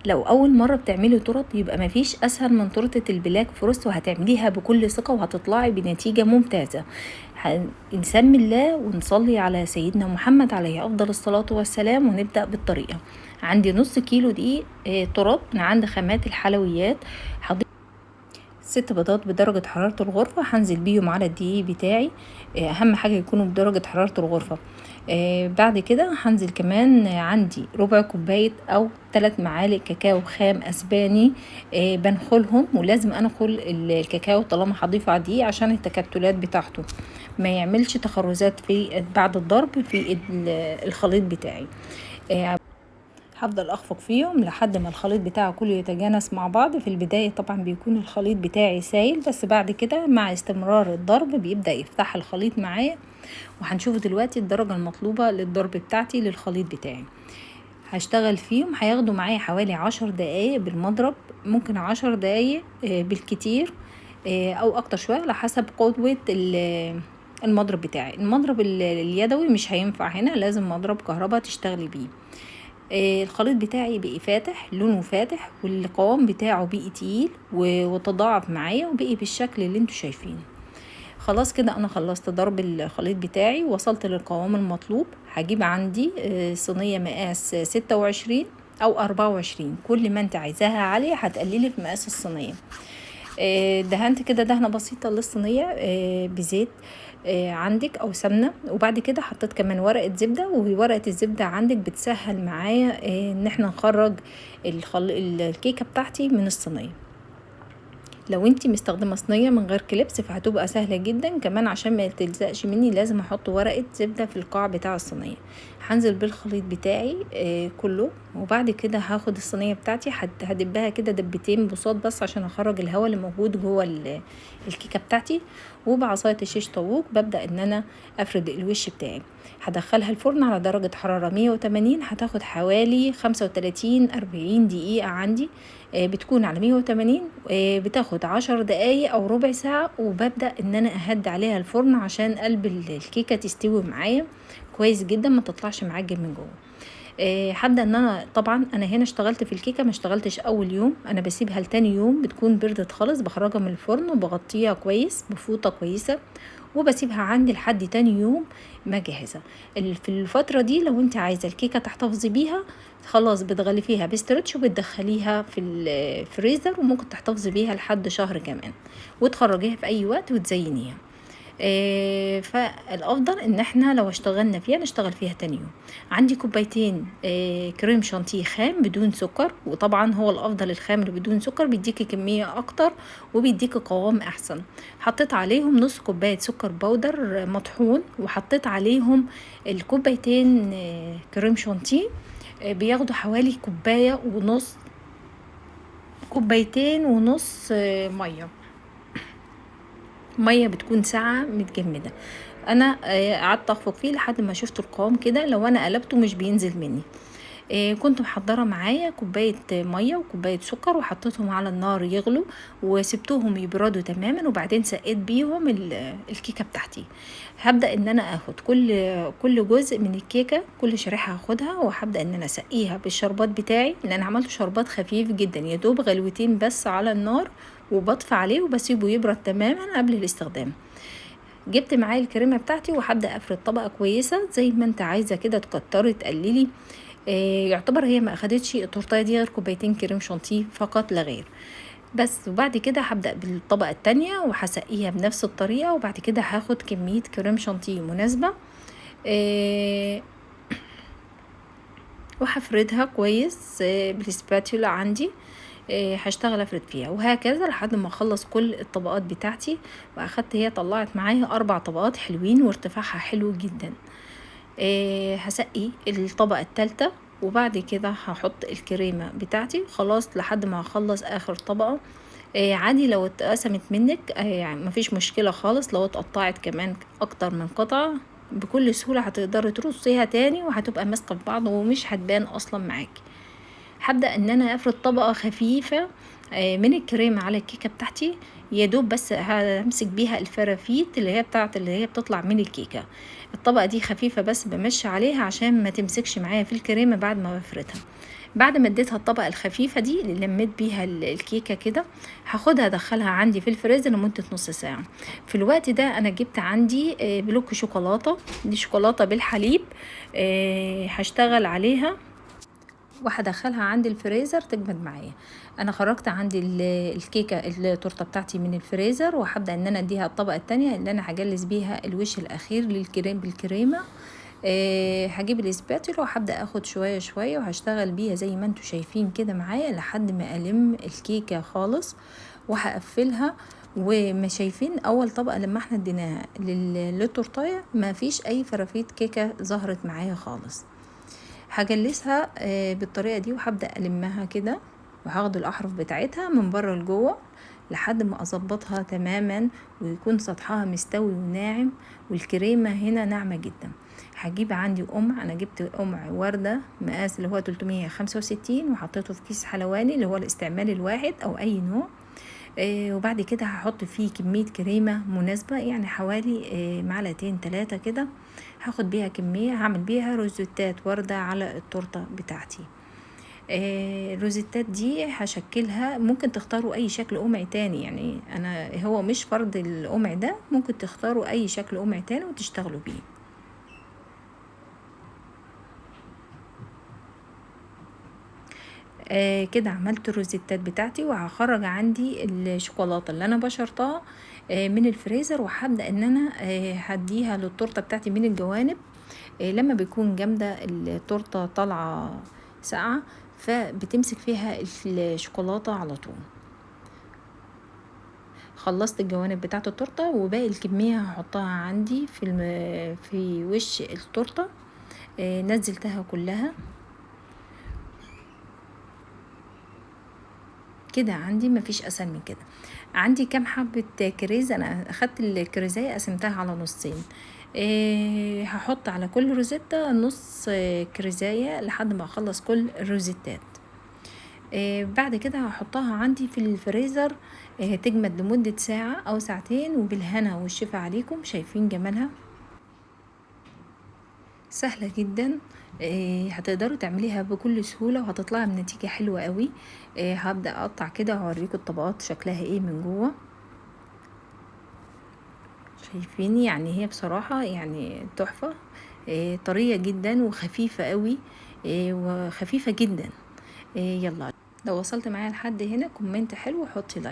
لو أول مرة بتعملي تورت يبقى مفيش أسهل من تورتة ال black forest، وهتعمليها بكل ثقة وهتطلعي بنتيجة ممتازة. نسمي الله ونصلي على سيدنا محمد عليه أفضل الصلاة والسلام، ونبدأ بالطريقة. عندي نص كيلو دقيق تورت من عند خامات الحلويات، هضيف 6 بيضات بدرجة حرارة الغرفة، هنزل بيهم على الدقيق بتاعي، أهم حاجة يكونوا بدرجة حرارة الغرفة. بعد كده هنزل كمان عندي ربع كوباية أو 3 معالق كاكاو خام أسباني، بنخلهم، ولازم أنخل الكاكاو طالما هضيفه على الدقيق عشان التكتلات بتاعته ما يعملش تخرزات في بعد الضرب في الخليط بتاعي. هفضل اخفق فيهم لحد ما الخليط بتاعه كله يتجانس مع بعض. في البداية طبعا بيكون الخليط بتاعي سايل، بس بعد كده مع استمرار الضرب بيبدأ يفتح الخليط معايا، وهنشوف دلوقتي الدرجة المطلوبة للضرب بتاعتي للخليط بتاعي. هشتغل فيهم، هياخدوا معايا حوالي 10 دقايق بالمضرب، ممكن 10 دقايق بالكتير، او اكتر شوية على حسب قوة المضرب بتاعي. المضرب اليدوي مش هينفع هنا، لازم مضرب كهرباء تشتغلي بيه. الخليط بتاعي بقي فاتح، لونه فاتح، والقوام بتاعه بقي تقيل وتضاعف معايا وبقي بالشكل اللي انتوا شايفينه. خلاص كده انا خلصت ضرب الخليط بتاعي، وصلت للقوام المطلوب. هجيب عندي صينية مقاس 26 او 24، كل ما انت عايزاها عالية هتقللي في مقاس الصينية. دهنت كده دهنة بسيطة للصينية، بزيت، عندك او سمنة، وبعد كده حطيت كمان ورقة زبدة، وورقة الزبدة عندك بتسهل معايا، ان احنا نخرج الكيكة بتاعتي من الصينية. لو انتي مستخدمة صينية من غير كليبس فهتبقى سهلة جدا، كمان عشان ما تلزقش مني لازم احط ورقة زبدة في القاع بتاع الصينية. هنزل بالخليط بتاعي، كله، وبعد كده هاخد الصينية بتاعتي، هدبها كده دبتين بساط بس عشان اخرج الهواء اللي موجود جوه الكيكة بتاعتي، وبعصاية الشيش طاووق ببدأ ان انا افرد الوش بتاعي. هدخلها الفرن على درجة حرارة 180، هتاخد حوالي 35-40 دقيقة عندي، بتكون على 180، بتاخد 10 دقايق او ربع ساعة، وببدأ ان انا اهدي عليها الفرن عشان قلب الكيكة تستوي معايا كويس جدا، ما تطلعش معجن من جوه. هبدأ ان انا طبعا انا هنا اشتغلت في الكيكة، ما اشتغلتش اول يوم، انا بسيبها لتاني يوم بتكون بردت خالص، بخرجها من الفرن وبغطيها كويس بفوطة كويسة، وبسيبها عندي لحد تاني يوم ما جاهزة. في الفترة دي لو انت عايزة الكيكة تحتفظي بيها خلاص بتغلفيها بستريتش وبتدخليها في الفريزر، وممكن تحتفظي بيها لحد شهر كمان، وتخرجيها في اي وقت وتزينيها. فالافضل ان احنا لو اشتغلنا فيها نشتغل فيها تاني يوم. عندي كوبايتين، كريم شانتيه خام بدون سكر، وطبعا هو الافضل الخام اللي بدون سكر، بيديكي كمية اكتر وبيديكي قوام احسن. حطيت عليهم نص كوباية سكر بودر مطحون، وحطيت عليهم الكوبايتين، كريم شانتيه، بياخدوا حوالي كوباية ونص، كوبايتين ونص، مية، مية بتكون ساقعة متجمدة. انا، قعدت اخفق فيه لحد ما شفت القوام كده، لو انا قلبته مش بينزل مني. كنت محضرة معايا كوباية مية وكوباية سكر، وحطيتهم على النار يغلوا وسبتهم يبردوا تماما، وبعدين سقيت بيهم الكيكة بتاعتي. هبدأ ان انا اخد كل جزء من الكيكة، كل شريحة هاخدها وهبدأ ان انا اسقيها بالشربات بتاعي، لان انا عملته شربات خفيف جدا، يا دوب غلوتين بس على النار، وبطفي عليه وبسيبه يبرد تماما قبل الاستخدام. جبت معايا الكريمة بتاعتي وهبدأ افرد طبقة كويسة زي ما انت عايزة كده، تكتري تقللي. يعتبر هي ما اخدتش التورتايه دي غير كوبايتين كريم شانتيه فقط لا غير بس. وبعد كده هبدأ بالطبقة التانية وهسقيها بنفس الطريقة، وبعد كده هاخد كمية كريم شانتيه مناسبة، وهفردها كويس، بالسباتولا عندي، هشتغل افرد فيها وهكذا لحد ما اخلص كل الطبقات بتاعتي. واخدت هي طلعت معايا 4 طبقات حلوين وارتفاعها حلو جدا. هسقي الطبقة التالتة وبعد كده هحط الكريمة بتاعتي خلاص لحد ما هخلص اخر طبقة. عادي لو اتقسمت منك، مفيش مشكلة خالص، لو اتقطعت كمان اكتر من قطعة بكل سهولة هتقدري ترصيها تاني وهتبقى ماسكة في بعض ومش هتبان اصلا معاكي. هبدأ ان انا افرد طبقة خفيفة، من الكريمة على الكيكة بتاعتي، يا دوب بس همسك بيها الفرافيت اللي هي بتاعت اللي هي بتطلع من الكيكة. الطبقة دي خفيفة بس بمشي عليها عشان ما تمسكش معايا في الكريمة بعد ما بفردها. بعد ما اديتها الطبقة الخفيفة دي اللي لميت بيها الكيكه كده، هاخدها ادخلها عندي في الفريزر لمدة نص ساعة. في الوقت ده انا جبت عندي بلوك شوكولاتة، دي شوكولاتة بالحليب، هشتغل عليها وهدخلها عند الفريزر تجمد معايا. انا خرجت عندي الكيكه التورتة بتاعتي من الفريزر، وهبدا ان انا اديها الطبقة الثانية اللي انا هجلس بيها الوش الاخير للكريم بالكريمه. هجيب الاسباتولا وهبدا اخد شوية شوية وهشتغل بيها زي ما انتم شايفين كده معايا لحد ما الم الكيكه خالص، وهقفلها. وما شايفين اول طبقه لما احنا اديناها للتورتايه ما فيش اي فرافيت كيكة ظهرت معايا خالص. هجلسها بالطريقة دي وهبدا المها كده، وهاخد الاحرف بتاعتها من بره لجوه لحد ما اظبطها تماما ويكون سطحها مستوي وناعم، والكريمه هنا ناعمة جدا. هجيب عندي قمع، انا جبت قمع ورده مقاس اللي هو 365 وحطيته في كيس حلواني اللي هو الاستعمال الواحد او اي نوع. وبعد كده هحط فيه كمية كريمة مناسبة، يعني حوالي معلقتين 3 كده. هاخد بيها كمية هعمل بيها روزيتات وردة على التورتة بتاعتي. الروزيتات دي هشكلها، ممكن تختاروا اي شكل قمع تاني، يعني انا هو مش فرض القمع ده، ممكن تختاروا اي شكل قمع تاني وتشتغلوا بيه. كده عملت الروزيتات بتاعتي، وهخرج عندي الشوكولاتة اللي انا بشرتها من الفريزر، وهبدا ان انا هديها للتورته بتاعتي من الجوانب. لما بيكون جامدة التورتة طالعه ساقعه فبتمسك فيها الشوكولاتة على طول. خلصت الجوانب بتاعه التورتة، وباقي الكمية هحطها عندي في وش التورتة. نزلتها كلها كده، عندي مفيش اسهل من كده. عندي كام حبه كريز، انا اخدت الكريزايه قسمتها على نصين. هحط على كل روزيتا نص كريزايه لحد ما اخلص كل الروزيتات. بعد كده هحطها عندي في الفريزر، تجمد لمدة ساعة او ساعتين، وبالهنا والشفا عليكم. شايفين جمالها؟ سهلة جدا، هتقدروا تعمليها بكل سهولة وهتطلع بنتيجة حلوة قوي. هبدا اقطع كده وهوريكم الطبقات شكلها ايه من جوه. شايفين؟ يعني هي بصراحة يعني تحفة، طرية جدا وخفيفة قوي، وخفيفة جدا. يلا لو وصلت معايا لحد هنا comment حلو وحطي like.